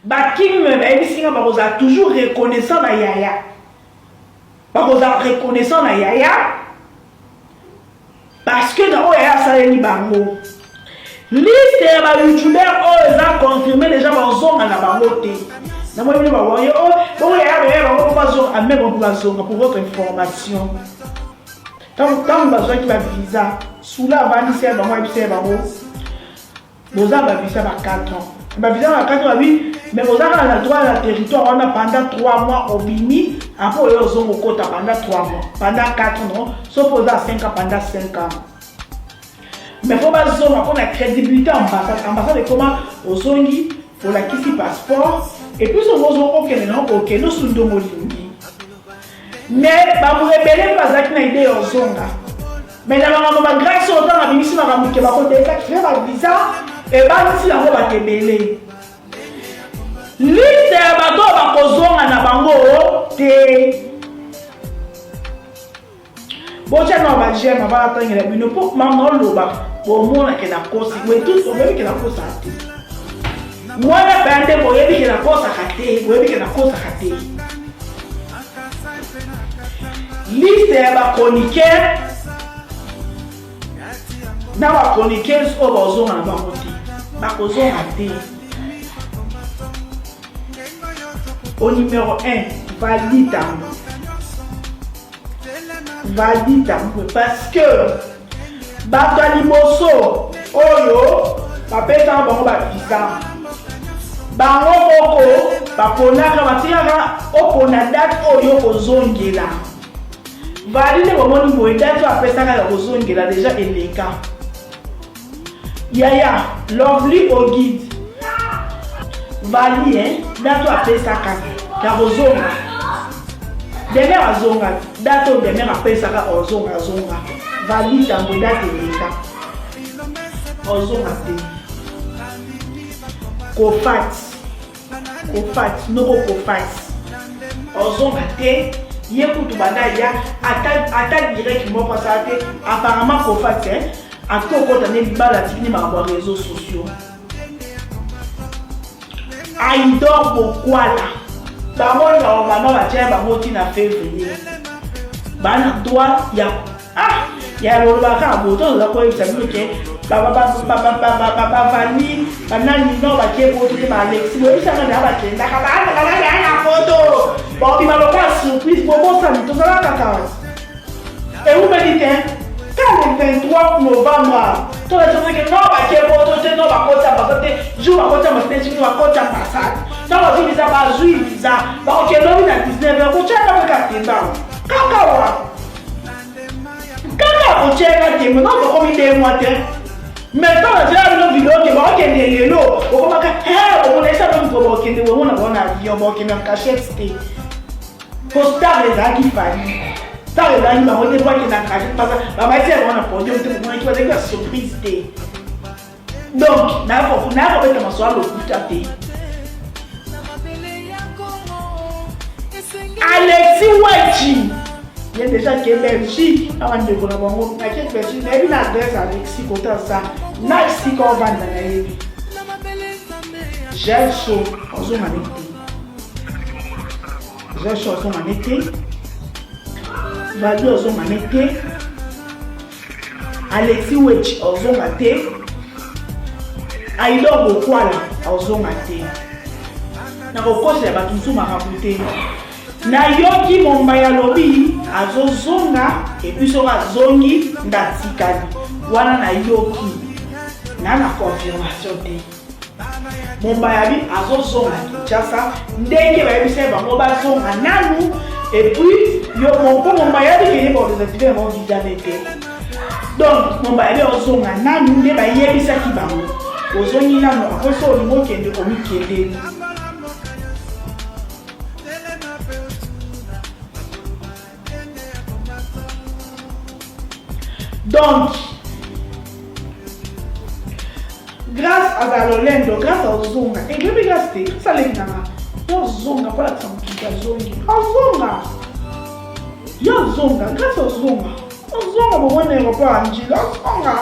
Ba king bayebisi nga bakozala toujours reconnaissant na yaya. Bakozala reconnaissant na yaya parce que na oyo yaya asaleli bango. Liste ya ba youtubeurs oyo eza confirmé déjà bazonga na bango te. Namoni bino ba warrior oyo bongo yaya bayaya bango mpo bazonga ame bango mpo bazonga pour votre information. Ntango bazwaki ba visa, Sula avandisi ya bango ayebisa ya bango boza ba visa ba 4 ans ba visa ba 4 ans babi mais oza kaka na droit na territoire wana pendant 3 mois obimi après oyo ozonga okota pendant 3 mois pendant 4 ans soki oza 5 ans pendant 5 ans mais fo bazonga mpo na crédibilité ambassade ambassade ekoma ozongi olakisi passeport et puis soki ozonga okende nango okende osu ndongo olingi mais bamorebele mpe bazalaki na idée ya ozonga mais na makambo ba grace oyo ntango abimisi makambo ke bakodesactive ba visa ebangisi yango bato ebele liste ya bato oyo bakozonga na bango te botya na bajeme abalatangela bino mpo mama oloba bomona ke nakosi wetu oyebi ke nakosaka te wana mpenza nde boyebi ke nakosaka te boyebi ke nakosaka te Liste ya ba chroniqueurs na ba chroniqueuses oyo bazonga na bango te bakozonga te au numéro 1 Valdi Tambo Valdi Tambo parce que bato ya liboso oyo bapesaka bango bavisa bango moko baponaka batikaka opona date oyo okozongela vali nde bomoni boye date oyo apesaka ya kozongela deja eleka yaya lovely ogid vali eh, date oyo apesaka ya kozonga demer azonga date oyo demer apesaka ozonga azonga vali tambo date eleka ozonga te kofat kofat noko kofat ozonga te ye kutu banda ya ata, ata direct moko asala te apparemment kofat eh, akoki okota nde libala atiki nde makambo ya réseau sociaux Aidor Bokwala bango normalement batia bango ti na février bana droit ya ah ya loloba kaka boye toza koyebisa bino ke bavandi banani no bakie poto te baalexi boyebisanga ndaa bakendaka baaa na poto babima lokola surprise bobosani tozala kaka Ewumeli te, ka le 23 novembre tolakisaki no bake poto te no bakoti ambassade te jour bakoti ambassade te jour bakoti ambassade ntango bazwi visa bazwi visa bakokende lobi na 19 heures kotyaka mpe katemba kaka wa kaka kotyaka tembe no tokomi de mois te mais ntango natyaka bino video ke bakokende lelo okomaka bomona esa mpe mokolo bakokende bomona bango na avion bakokende na cachette te Po star ezalaki Fally. Star ezalaki bango te po akenda cachette parce bamatisi ya bango na podium te bomonaki bazalaki ba surprise te. Donc naya kobeta masolo ya lokuta te. Alexis Wechi ye deja ke Belgique na bandeko na bango ake Belgique nayebi na adresse Alexis kota aza na esika ovanda nayebi gel chaud ozonga nde te Joshua ozonga ne te Valdi ozonga ne te Alexis Wetch ozonga te Aidor Bokwala ozonga te nakokosela bato mosusu makambo te nayoki mombaya alobi azozonga epuis soki azongi nde atikali wana nayoki na na confirmation te Mombayabi azozonga Kinshasa ndenge bayebisa ye bango bazonga nanu et puis yo mpo Mombayabi keye ba désactiver yango visa ne te donc Mombayabi azonga nanu nde bayebisaki bango ozongi nanu après so olingi okende omikendeli donc grâce azala lolendo grâce azonga ekebi grâce te grâce aleki na nga yo ozonga mpo alakisa mokili azongi azonga yo ozonga grâce ozonga ozonga bomoi na aéroport ya njila ozonga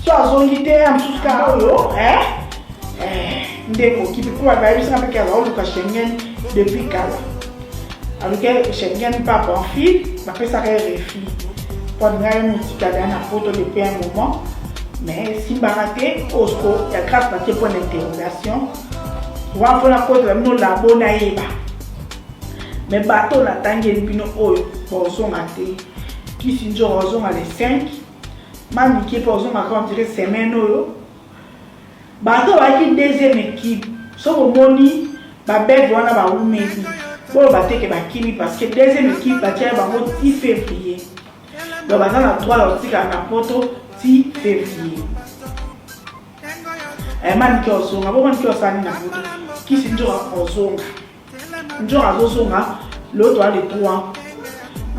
so azongi te ya mosusu kaka oyo eh? Eh. Nde ekoki mpe mpo bayebisaka mpe ke azaoluka Schengen depuis kala. Aluki Schengen pa Pamphile, bapesaka ye refus mpo alingaki motika deya na poto depuis un moment, mais esimbaka te. Osco ya Grâce batie point d'interrogation wana mpo nakotela bino labo nayeba. Mais bato natangeli bino oyo bozonga te. Kisi Nzora ozonga le 5, Mamike mpe ozongaka on dirait semaine oyo. Bato bayaki deuxième équipe, soki omoni babege wana bawumeli, boloba te ke bakimi, parce que deuxième équipe batiaki bango ti février. Donc baza na droit ya kotikala na poto ti février. Manike ozonga bo, Manike osala nini na poto? Kisi Nzora ozonga, Nzora azozonga loto a le 3,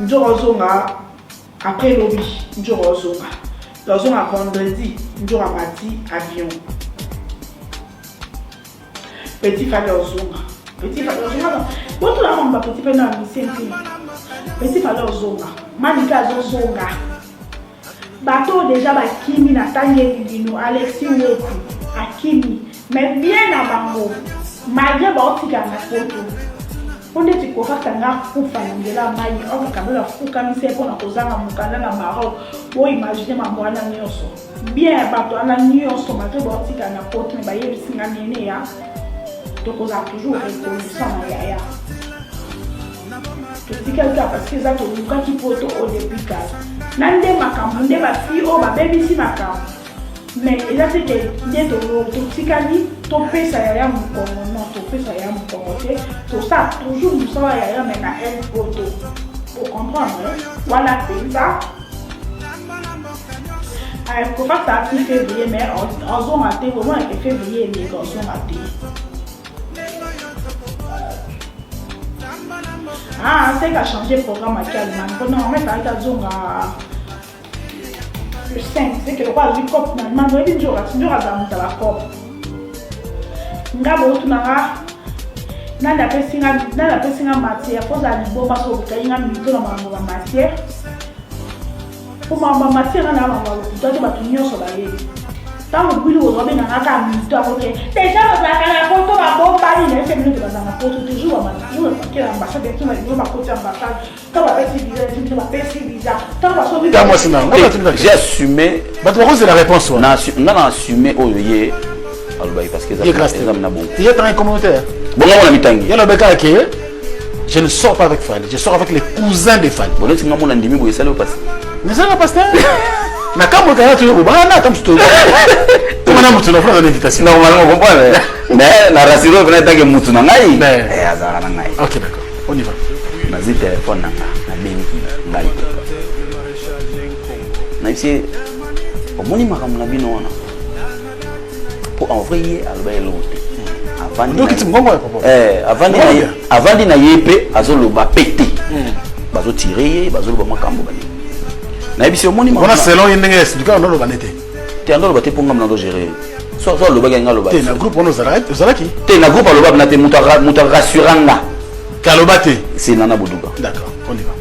Nzora ozonga après lobi, Nzora ozonga, tozonga vendredi, Nzora mati avion. Petit Fally ozonga, Petit Fally ozonga, botula mamba petit mpe na misien te. Petit Fally ozonga, Manike azozonga. Bato oyo deja bakimi natangeli bino, Alexis Wetu akimi, mais bien na bango malgré baotikala na poto, mpo ndeti Kofa nga akufa na nzela ya mai, oncle Kabelo afukamisa ye mpona kozanga mokanda na Maroc. Boimagine mambo wana nyonso bien ya bato wana nyonso malgré baotikala na poto, me bayebisi nga nene ya tokozala toujours reconnaissant na yaya. Totikali kaka parce que eza tolukaki poto oyo depuis kala na nde makambo nde bafille oyo babebisi makambo, mais eza te ke nde totikali topesa yaya mokongo. Non, topesa yaya mokongo te, tosala toujours mosala yaya, mais na el poto ocomprendre wana mpenza. Kofasa ti février, mais ozonga te, omonake février eleka, ozonga te. Ah, c'est qu'a changé programme aki Allemagne mpo normalement efalaki azonga le 5, c'est que lokola azwi cope na Allemagne, oyebi Nzora ti Nzora azala moto ya bacope. Nga bootuna nga nani apesi nga, nani apesi nga matière mpo ozala liboma. So okangi nga mito na makambo ya matière, mpo makambo ya matière nga na makambo ya lokuta te, bato nyonso bayebi. Ntango bino kozwa benganga kaka mito yango te, deja bazalaka na poto, babombani na ese bino te, bazala na poto te. Jour bakela ambassade, bino bakoti ambassade, ntango bapesi visa, bino bapesi visa, ntango basomi. Mwasi na j'ai assumé. Bato bakozela réponse wana. Nga na assumé oyo ye alobaki, parce que eza na bon. Ye tangi communautaire. Bongo mona mitangi. Ye alobaki kaka ke je ne sors pas avec Fally, je sors avec les cousins de Fally. Bon, neti nga mona ndimi boye, esali opasi. Mais ça va, pasteur, na kambo kaya toyo kobana ata mosu tobana motu na funa na invitation. Normalement comprendre, mais na rassure mpena etanke mutu na ngai azalaka na ngai. Ok, d'accord, on y va. Nazwi telefone na nga, nabengi ngai, nayebisi omoni makambo na bino wana, po en vrai ye aloba eloko te. Avandi na ye mpe azoloba pe te, bazotire ye, bazoloba makambo banini. Nayebisi omoni. Wana selon ye ndenge expliquer, oloba nete. Te, andoloba te, mpo ngambo nando gérer. So so alobaki nga aloba. Te, na groupe wana ozalaki? Te, na groupe aloba na te. Moto arassura nga. Kaloba te. C'est Nana Boduga. D'accord, on y va.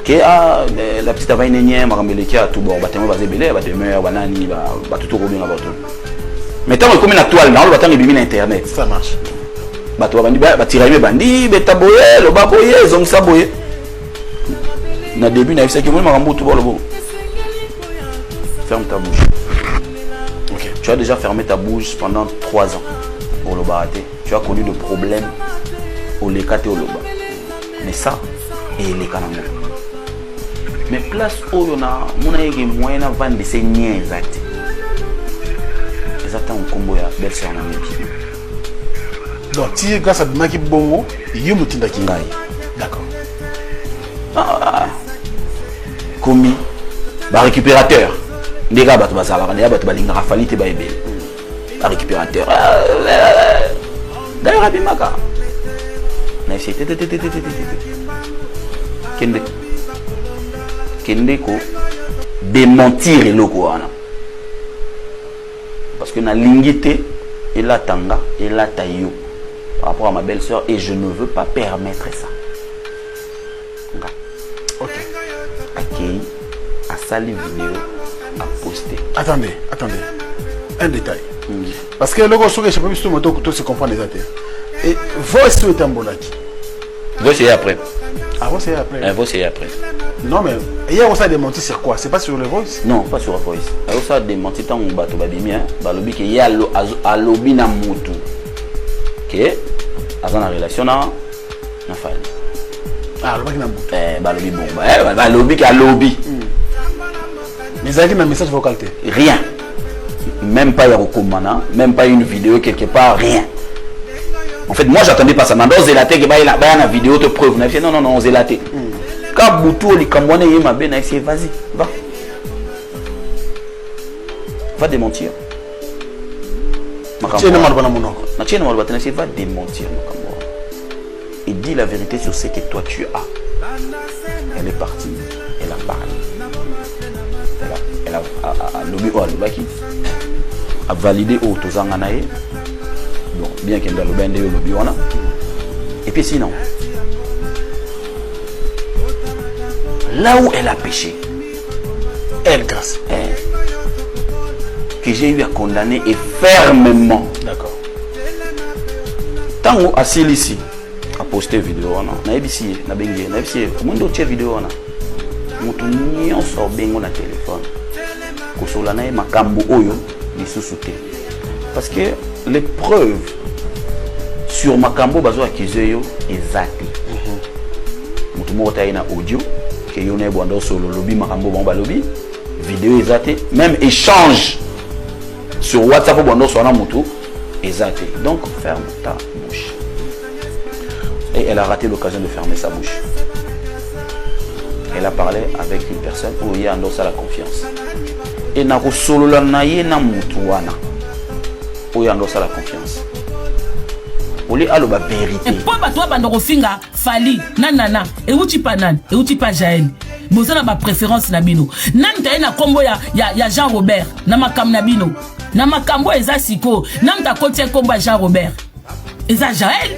Ke ah, la petite avai nenye makambo eleki ya tout. Bon, batémoin baza ebele, bademeure banani, bato tokobenga bato, mais ntango ekomi na toile, naoloba ntango ebimi na internet. Ça marche. Bato babandi batiraime, bandi beta boye, loba boye, ezongisa boye. Na début nayebisaki omoni makambo tu balobo, ferme ta bouche. Tu as déjà fermé ta bouche pendant 3 ans, olobaka te, tu as connu de problèmes, oleka te oloba, mais ça eleka nango. Mais place oyo na mona yeke moyen navandisa nie eza te, eza ntango nkombo ya belle sœur na ngai. Donc ti Grâce abimaki bongo, yo motindaki? Ngai. D'accord. Ah, komi barécupérateur nde kaka bato bazalaka deya, bato balingaka Fally te, baebele barécupérateur. D'ailleurs abimaka na ese te te te te te te te te, kende kende ko démentir eloko wana, parce que nalingi te elata nga, elata yo par rapport à ma belle sœur, et je ne veux pas permettre ça nga. Akei asali video, aposte. Attendez, attendez, un détail. Parce que eloko soki échappe biso moto to se comprendre eza te. Et voice oyo etambolaki. Voice eye après. Ah, voice eye après. Eh, voice eye après. Non, mais eye akosala démenti sur quoi? C'est pas sur le voice? Non, pas sur la voice. Akosala démenti ntango bato babimi, hein, balobi ke ye alobi na motu ke aza na relation na Fally. Ah, alobaki na motu? Eh, balobi bongo, eh, balobi ke alobi. Mais ezalaki na message vocal te? Rien, même pas ya kokomana, même pas une vidéo quelque part, rien. En fait, moi, j'attendais pas ça. Nando ozela te ke baya na vidéo to preuve na non, non, non, ozela te. Ka butu oyo likambo wana eye mabe na esi, vas-y, va, va démentir. Tie na maloba na monoko. Natie na maloba te, nasi va démentir makambo wana et dis la vérité sur ce que toi tu as. Elle est partie, elle a parlé, elle a alobi oyo alobaki, avalide oyo tozanga na ye. Bon, bien kende aloba nde yo olobi wana. Et puis sinon, là où elle a péché, elle, Grâce, eh, que j'ai eu à condamner et fermement. Ntango asilisi aposte video wana, nayebisi ye, nabengi ye, nayebisi ye: omoni nde otie video wana, moto nyonso aobengo na telefone, kosola na ye makambo oyo lisusu te, parce que les preuves sur makambo bazo accuse yo eza te. Moto moko te aye na audio ke yo na ye bwanda osolo, olobi makambo bango balobi. Video eza te, même échange sur WhatsApp oyo bwanda osola na motu eza te. Donc ferme ta bouche. Et elle a raté l'occasion de fermer sa bouche. Elle a parlé avec une personne oyo ye ando osala confiance e na kosolola na ye na motu wana oyo ando osala confiance olie aloba vérité. Mpo bato babanda kofinga Fally na Nana, euti pa nani? Euti pa Jael. Boza na bapréférence na bino. Nani taye na nkombo ya Jean Robert na makambo na bino, na makambo oyo eza sikoyo? Nani takotia nkombo ya Jean Robert? Eza Jael.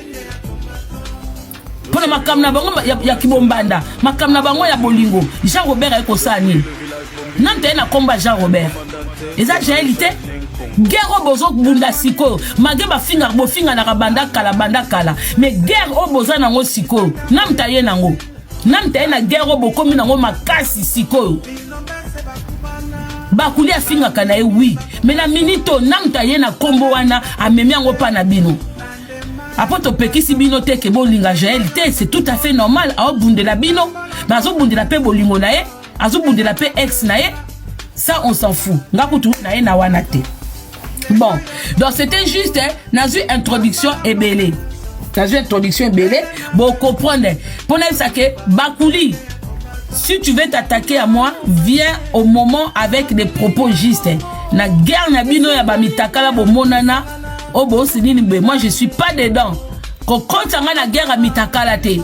Mpo na makambo na bango ya kibombanda, makambo na bango ya bolingo, Jean Robert aye kosala nini? Nani taye na nkombo ya Jean Robert? Eza Jael te. Guerre oyo bozobunda sikoyo, malgré bafingaka, bofinganaka banda kala, banda kala, mais guerre oyo boza nango sikoyo, nani taye nango? Nani taye na guerre oyo bokomi nango makasi sikoyo? Bakuli afingaka na ye, oui, mais na minute oyo, nani taye na nkombo wana amemi yango mpa na bino? Apo topekisi bino te ke bolinga Jael te, c'est tout à fait normal. Aobundela bino, mais azobundela mpe bolingo na ye, azobundela mpe ex na ye. Ça, on s'en fout. Nga kutu na ye na wana te. Bon, donc c'était juste, hein, nazwi introduction ebele, nazwi introduction ebele, bocomprendre mpo nayebisa ke bakuli, si tu veux t'attaquer à moi, viens au moment avec des propos justes. Na guerre na bino ya bamitakala bomonana oyo bosi nini boye, moi je suis pas dedans. Kokotisa ngai na guerre ya mitakala te.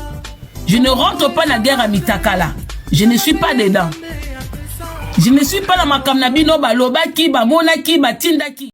Je ne rentre pas na guerre ya mitakala, je ne suis pas dedans, je ne suis pas na makambo na bino balobaki, bamonaki, batindaki.